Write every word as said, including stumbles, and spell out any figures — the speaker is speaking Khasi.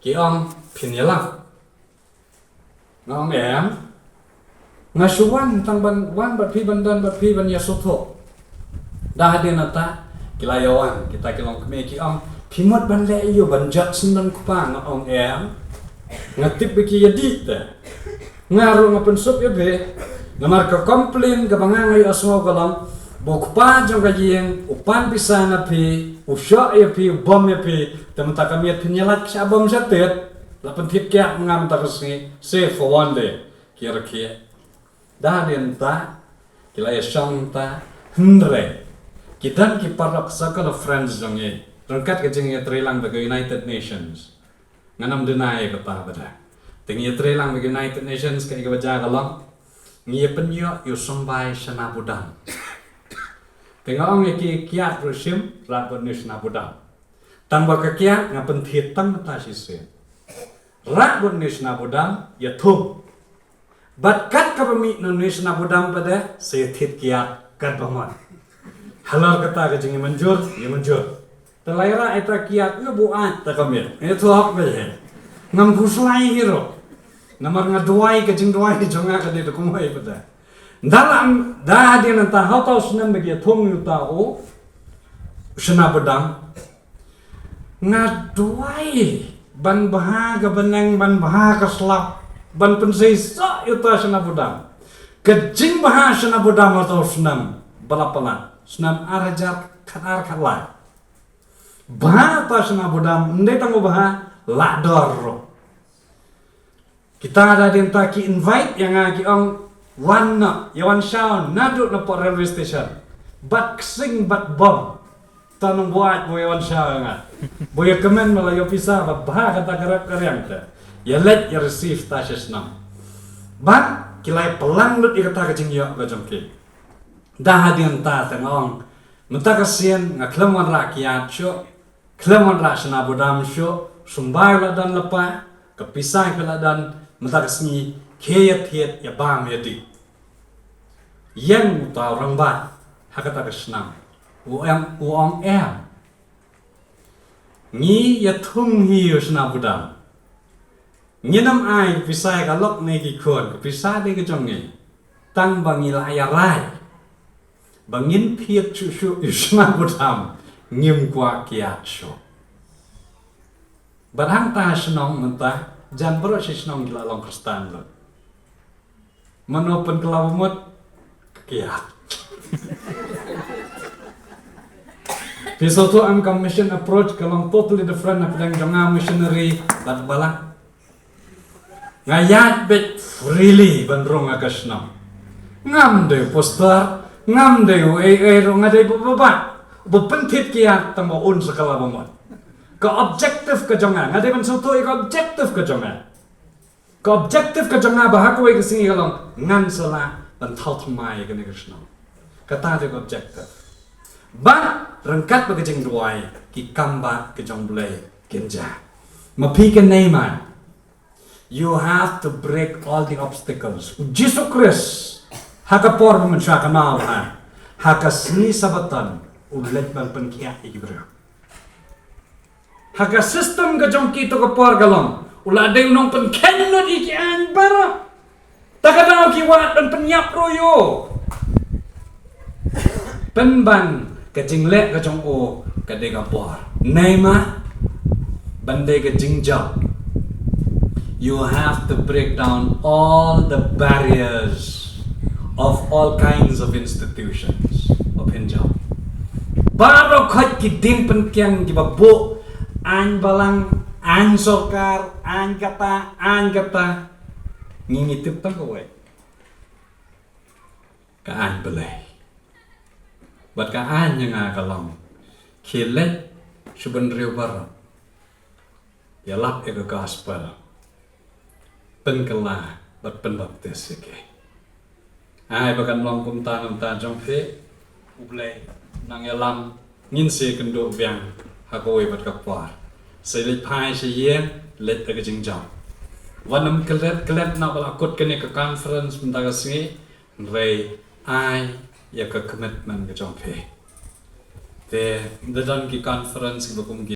Ki ong, phin ïalap? Nga ong, em. Nga shu wan tang ban wan bad phi, ban don bad phi, ban ïasngewthuh. Da hadien nangta ki la ïawan kita ki longkmie, ki ong, phi mut ban leh aïu, ban jot sngewdon kpa? Nga ong, em. Nga tip ba ki ïadih te. Nga ruh nga pynsuk ïa phi. Namar ka complain kaba nga ïohsngew ka long ba u kpa jong ka ïing u pan pisa na phi, u shoh ïa phi, u bom ïa phi. Te mynta ka miet phin ïalap shah bom shah tied. La pynthied kiad ma nga mynta ka sngi, save for one day. Ki rakhe. Da hadien nangta ki la ïashong nangta. Hynrei ki don ki paralok circle of friends jong ngi ryngkat ka jingïatreilang bad ka United Nations. Ngan ym deny ïa kata pat. Te ngi ïatreilang bad ka United Nations, kaei kaba jia ka long, ngi ïa pynïoh ïa u symbai shna budam. Te nga ong ïa ki, kiad ruh shim, rat bad une u shna budam. Tang ba ka kiad nga pynthied tang mynta shisien. Rat bad une u shna budam ïa thung. Bad kat kaba mih na une u shna budam pat, sa ïa thied kiad kat ba mon. Halor kata ka jingïamynjur, ïamynjur. Te la ïarah ïa kita kiad, ïa buaid ta ka miet. Ïathuh hok ba ïa, ngam khuslai hi ruh. Namar nga duwai, ka jingduwai jong nga ka dei da kumwei pat. Nda la, da hadien nangta ha uta u snem ba ki ïathung ïa uta u shna budam, nga duwai ban bha ka bneng, ban bha ka slap, ban pynseisoh ïa uta u shna budam. Ka jingbha shna budam ha uta u snem ba la palat, snem ar hajar khatar khatlai. Bha uta u shna budam, ym dei tang ba bha, la dor ruh. Kita da hadien nangta ki invite ïa nga, ki ong, wan noh, ïa wan shaw naduh na pdeng railway station. Bad ksing bad bom. Uta u nongbuaid u wan shaw ïa nga. U ïa kmen, ba la ïoh pisa, ba bha kata ka rep ka riang te. Ïa leit ïa receive ta sha shnong. Bad ki la ïa pynlang lut ïa kata ka jingïoh ka jong ki. Da hadien nangta te nga ong, mynta ka sien nga khlem wanrah kiad shuh, khlem wanrah shna budam shuh, symbai la don lypa, ka pisa ka la don, mynta ka sngi khie ïa thied, ïa bam ïa dih. Ïeng uta u rangbah ha kata ka shnong, u ong, u ong, em. Ngi ïathung hi ïa u shna budam. Ngin ym ai pisa ïa ka lok ne ki khun, ka pisa dei ka jong ngi. Tang ba ngi la ïa rai ba ngin thied shuh shuh ïa u shna budam, ngim kwah kiad shuh. Bad hangta shnong mynta, jan baroh shi shnong ki la long Khristan lut. Mano pynkylla ba mut, ka kiad. Phi sngewthuh em, ka mission approach ka long totally different na pdeng jong nga missionary bad balang. Nga ïaid beit freely ban rung ha ka shnong. Ngam dei u pastor, ngam dei u A A ruh, nga dei ba, ba, ba, ba pynthied kiad tang ba un sa kylla ba mut. Ka objective ka jong nga, nga dei ban sngewthuh ïa ka objective ka jong nga. Ka objective ka jong nga ba ha kawei ka sngi ka long, ngan sa lah ban thaw thymmai ïa kane ka shnong. Kata dei ka objective. Bad ryngkat bad ka jingduwai, ki kam ba ka jong U Blei kin jia. Ma phi kynmaw, you have to break all the obstacles. U Jisu Khrist, ha ka por ba mynshuwa ka nau ha, ha ka sngi Sabaton, u leit ban pynkhiah ïa ki briew. Ha ka system ka jong ki to ka por ka long, u la dei u nongpynkheiñ lut ïa ki aiñ baroh. Ta ka daw ki wad ban pynïap ruh ïa u. Pynban ka jingleh ka jong u ka dei ka bor. Neima ban dei ka jingjop, you have to break down all the barriers of all kinds of institutions of pynjop. Baroh khoit ki dieng pynkiang kiba buh, aiñ balang, aiñ sorkar, aiñ kata, aiñ kata. Ngi ngi tip tang kawei. Ka aiñ Blei. Bad ka aiñ ïa nga ka long, khie leit sha bynriew baroh, ïalap ïa ka gospel, pynkylla bad pynbaptis ïa ki. Ai ba kan long kumta na ka bynta jong phi, U Blei un nang ïalam. Ngin sa ïakynduh biang ha kawei pat ka por. Sa leit phai sha ïing, leit da ka jingjop. Wat nym klet klet na ba la kut kane ka conference mynta ka sngi, hynrei ai ïa ka commitment ka jong phi. Te da don ki conference kiba kum ki